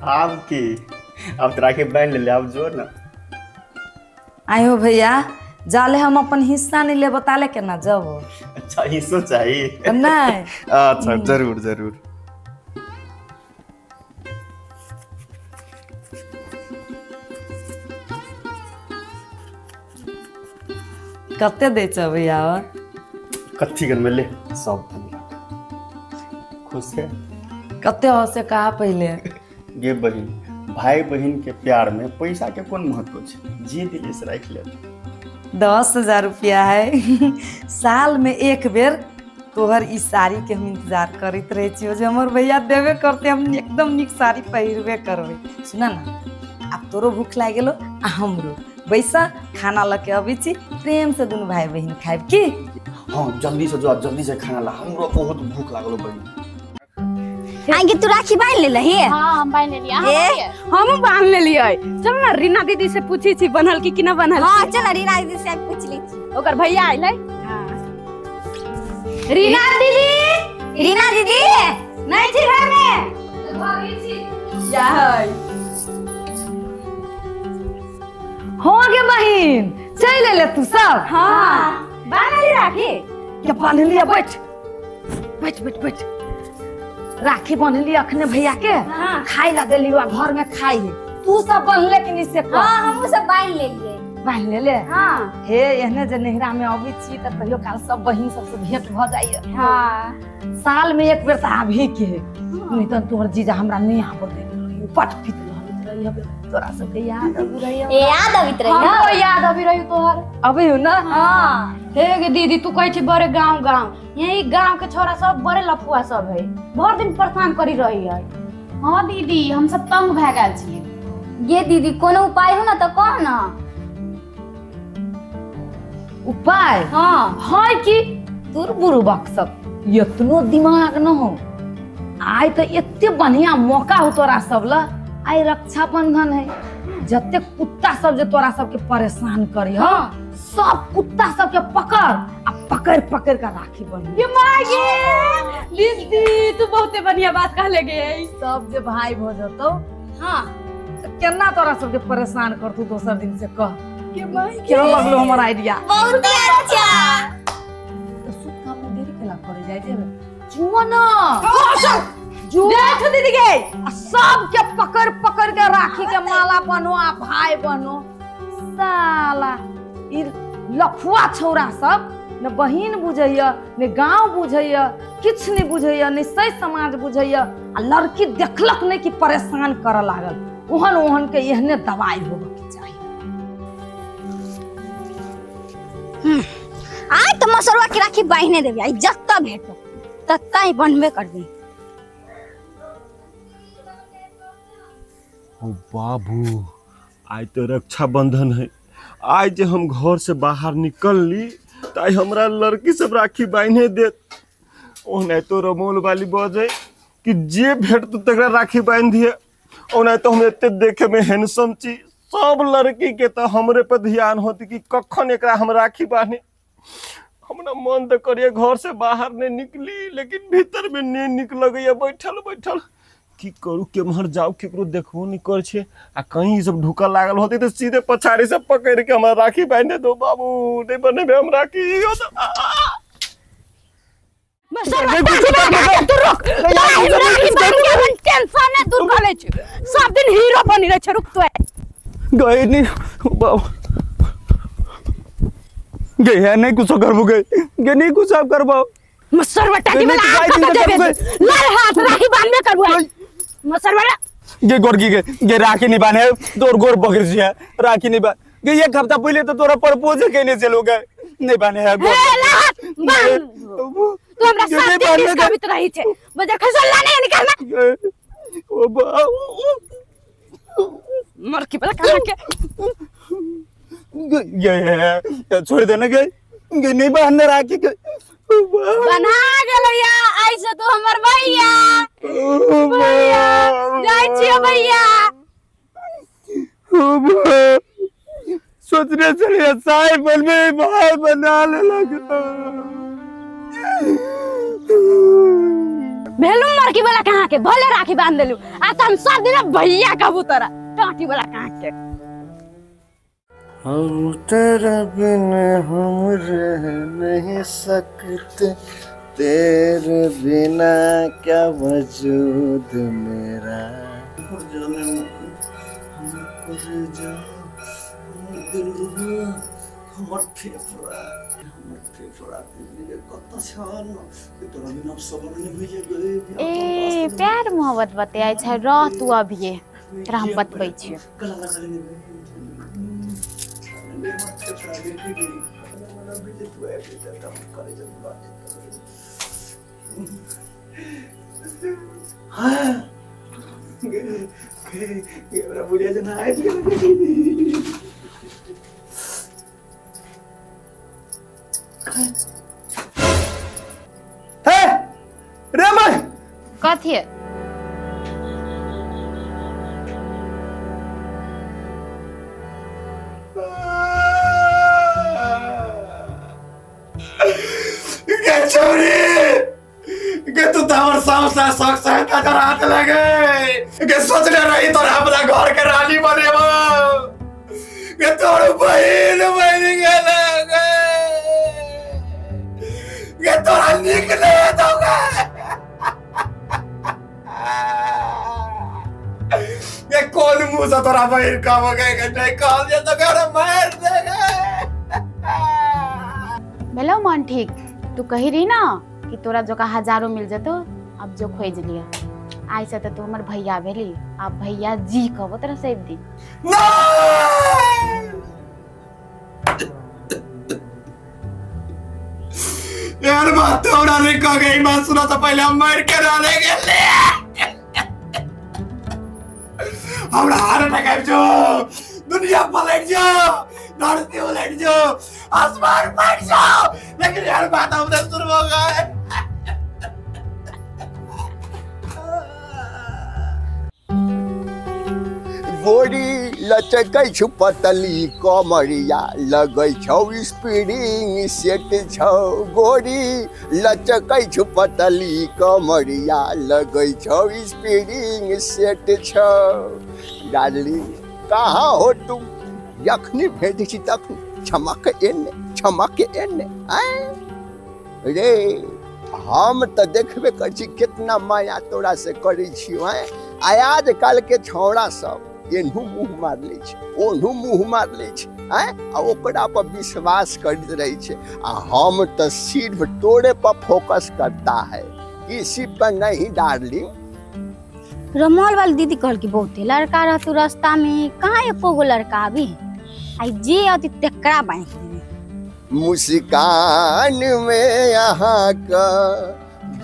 आब की अब तो राखी बांध ले, अब जो ना आयो भैया जाले हम अपन हिस्सा नहीं ले बताले के ना जब। अच्छा हिस्सा चाहिए नहीं? अच्छा जरूर जरूर। कते दे छ भैया? कथी कर मिले सब खुश है। कते हो से कहा पहले गे बहिन, भाई बहिन के प्यार में पैसा के कौन महत्व है, जी दिल से राख ले। 10,000 रुपया है। साल में एक बेर तोहर इस साड़ी के हम इंतजार करते रहे छी, जे हमर भैया देवे करते, हम एकदम निक साड़ी पहिरबे करबे। सुना ना, अब तोरो भूख लाग गेलो आ हमरो, बैसा खाना लके अबै छी, प्रेम से दुनू भाई बहिन खाइब की। हाँ जल्दी से जो, जल्दी से खाना ला, हमरो बहुत भूख लागलो बहिन। आगे तू राखी बांध ले लही? हां हम बांध लेलियै। हम बांध लेलियै। चल ना रीना दीदी से पूछी छी बनल की कि ना बनल। हां चल रीना दीदी से पूछ ली छी, ओकर भैया आइलै। हां रीना दीदी, रीना दीदी नहीं छी घर में? भागी छी जा है। हो गे बहिन, चल ले तू सब। हां बांध ली राखी के बांध लिया। बैठ बैठ बैठ बैठ। राखी बांधली अखने भैया के। हाँ। खाई ला देली घर में खाई, तू सब बांधले कि नहीं से? हां हम सब बांध लेलिए। बांध लेले? हां। हे एहने जे नहिरा में अबै छी त कहियो काल सब बहिन सब से भेंट भ जाइए। हां साल में एक बेर त आबही के, नहीं त तोहर जीजा हमरा नहीं आबो दे रही, पट फिट रहत रही हबे। तोरा सब के याद अबी रही? ए याद अबित रही। हमरो याद अबी रही तोहर। अबै हो ना? हां हे गे दीदी, तू कहै छी बड़े गांव गांव, यही गांव के छोरा सब बड़े लफुआ सब है, भर दिन परेशान करी रही है। हां दीदी हम सब तंग भए गेल छियै। गे दीदी कोनो उपाय हो ना त कह ना। उपाय? हां है कि तोर बुरुबक सब एतनो दिमाग न हो। आइ त एते बढ़िया मौका हो तोरा सब ला, आइ रक्षाबंधन है, जते कुत्ता सब जे तोरा सबके परेशान करी हो, सब कुत्ता सबके पकड़ आ पकड़ पकड़ के राखी बन। ये माय गे दीदी, तू बहुते बढ़िया बात कहले गे। सब जे भाई भ जतौ। हां त केना तोरा सबके परेशान करतू दोसर दिन से कह। के माय क्या लगलो हमर आइडिया? बहुत अच्छा। त सुत काम में देरी केला करे जाय जे जुआ ना चल देख दीदी गे, सबके पकड़ पकड़ के राखी के माला बनो आ भाई बनो। साला ई लफुआ छौरा सब न बहिन बुझैया न गांव बुझैया, किछ नहीं बुझैया, न सही समाज बुझैया, आ लड़की देखलक नहीं कि परेशान कर लागल। ओहन ओहन के एहने दवाई होबे के चाही। आइ त मसरुआ के राखी बान्हने देबी, आइ जत्ता भेटो तत्ता ही बनबे करबी। ओ बाबू आइ तो रक्षाबंधन है, आज जे हम घर से बाहर निकलली त आइ हमरा लड़की सब राखी बान्हे देत। ओना तो रमोल वाली बजे कि जे भेटत तकरा राखी बान्हि दिए। ओना तो हम एते देखे में हैंडसम छी, सब लड़की के तो हमरे पर ध्यान होती कि कखन एकरा हम राखी बान्हे। हमरा मन तो करिए घर से बाहर नहीं निकली, लेकिन भीतर में नहीं निकल गई, बैठल बैठल की करू, केम्हर जाऊ, केकरो देखबो नहीं कर छे, आ कहीं सब ढुका लागल होते तो सीधे पछाड़ी से पकड़ के हमरा राखी बांधे दो। बाबू नहीं बनेबे हम राखी। तू रुक, टेंशन नहीं दूर कर ले, सब दिन हीरो बनी रहे छे। रुक तो गए नहीं बाबू, गए है नहीं कुछ करबो, गए गए नहीं कुछ आप करबो। मसर बटा के वाला हाथ देबे, लाल हाथ राखी बांधबे करबो मसर वाला। गे गोरकी गे गे राखी नहीं बांधे तोर गोर पकड़ छिया राखी नहीं बांध गे। एक हफ्ता पहले तो तोरा प्रपोज केने चलो गए नहीं बांधे है गोर। हे लात बांध तू हमरा साथ दिन कवित रही छे बजर खसला नहीं निकलना। ओ बा मर की पता कहां के गे छोड़ देना गे गे नहीं बांधने राखी के बना गेलैया। आई से तू हमर भैया भैया जाय छियो भैया। सोचने चलिए साई बनबे भाई बना ले लगा भेलू मरकी वाला कहां के भले राखी बांध देलू आ त हम सब दिन भैया कहबू तोरा टाटी वाला कहां के। हम तेरे बिन हम रह नहीं सकते तेरे बिना क्या वजूद मेरा। ए प्यार मोहब्बत बतियाइ छै रह तू अभिये तोरा हम बतबै छियो। कथी के तू तो साफ साफ सहायता कराते लगे के सोचने रही तो अपना घर के रानी बनेबो के तोर बहिन बन गेल के तोरा निकले दोगे के कौन मुंह से तोरा बहिन कहबो के नहीं कहल जे तो घर मार देगे। भेलो मन ठीक तू कही रही ना कि तोरा जो का हजारों मिल जतो अब जो खोज लिया आई से तो तू हमर भैया भेली अब भैया जी कहबो तोरा से दी। यार बात तोरा नहीं कह गई बात सुना तो पहले हम मर के डाले गेले हमरा हार्ट अटैक आबि जो दुनिया पलट जो धरती उलट जो आसमान फट जो लेकिन यार बात हमने सुनबो गए। गोरी लचकै छु पतली कमरिया लगै छौ स्प्रिंग सेट छौ। गोरी लचकै छु पतली कमरिया लगै छौ स्प्रिंग सेट छौ। डार्लिंग कहाँ हो तुम जखनी भेटै छी तखनी छमक एने छमक एने आय रे। हम तो देखबे करै छी कितना माया तोरा से करै छी। आय आजकल के छौड़ा सब एनहु मुँह मार लै छै ओनहु मुँह मार लै छै आँय आ ओकरा पर विश्वास करैत रहै छै। आ हम तो सिर्फ तोरे पर फोकस करता है किसी पर नहीं डार्लिंग। रमोल वाली दीदी कहल कि बहुते लड़का रहतू रास्ता में कहाँ एको गो लड़का अभी आई जे अति तेकरा बांध देबे। मुस्कान में अहाँ का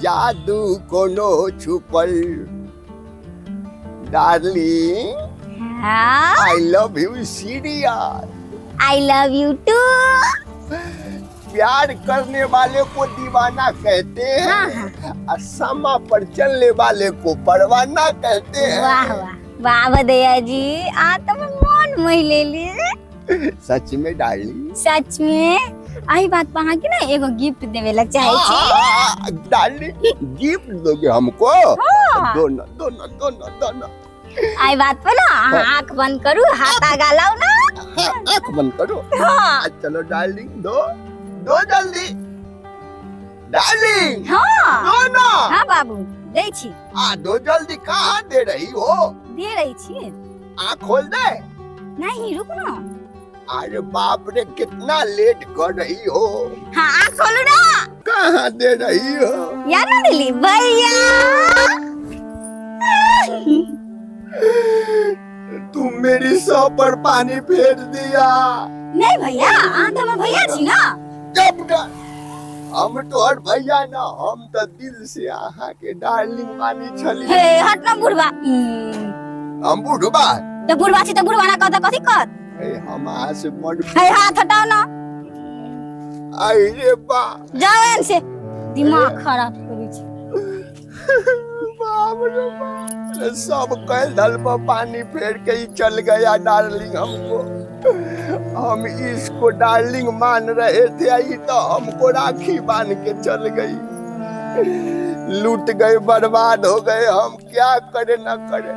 जादू कोनो छुपल डार्लिंग। हाँ? I love you serious. I love you too. प्यार करने वाले को दीवाना कहते हैं। हाँ, हाँ। समा पर चलने वाले को परवाना कहते हैं। वाह वाह वाह भदैया जी आ तो मन मोह ले ली। सच में डार्लिंग सच में। आई बात पर अहाँ के ना एगो गिफ्ट देवे ला चाहे छी। डार्लिंग गिफ्ट दोगे हमको? हाँ। दोनों दोनों दोनों दोनों। आई बात पर ना आँख बंद करू हाथ आगा लाओ ना। हाँ, आँख बंद करो। हाँ। चलो डार्लिंग दो दो जल्दी डार्लिंग। हाँ दो ना। हाँ बाबू दे छी। आ दो जल्दी। कहाँ दे रही हो? दे रही छी। आँख खोल दे। नहीं रुक ना। अरे बाप रे कितना लेट कर रही हो। हाँ आँख खोलो ना। कहाँ दे रही हो? यार ना दिली भैया। तुम मेरी सौ पर पानी फेर दिया। नहीं भैया, अहाँ तो हमर भैया छी ना। जब हम तोहर भैया ना, हम तो दिल से अहाँ के डार्लिंग मानी छली। हे हट ना बुढ़वा। हम बुढ़वा? तो बुढ़वा छी तो बुढ़वा ना कहत कथी कहत? ए हम अहाँ से बड़। हे हाथ हटाओ ना। आई रे बा, जाओ एन से, दिमाग खराब करै छी। बाप रे बाप, सब कैल धल पर पानी फेर के ही चल गया डार्लिंग हमको। हम इसको डार्लिंग मान रहे थे, आई तो हमको राखी बांध के चल गई। लूट गए, बर्बाद हो गए हम, क्या करे ना करे।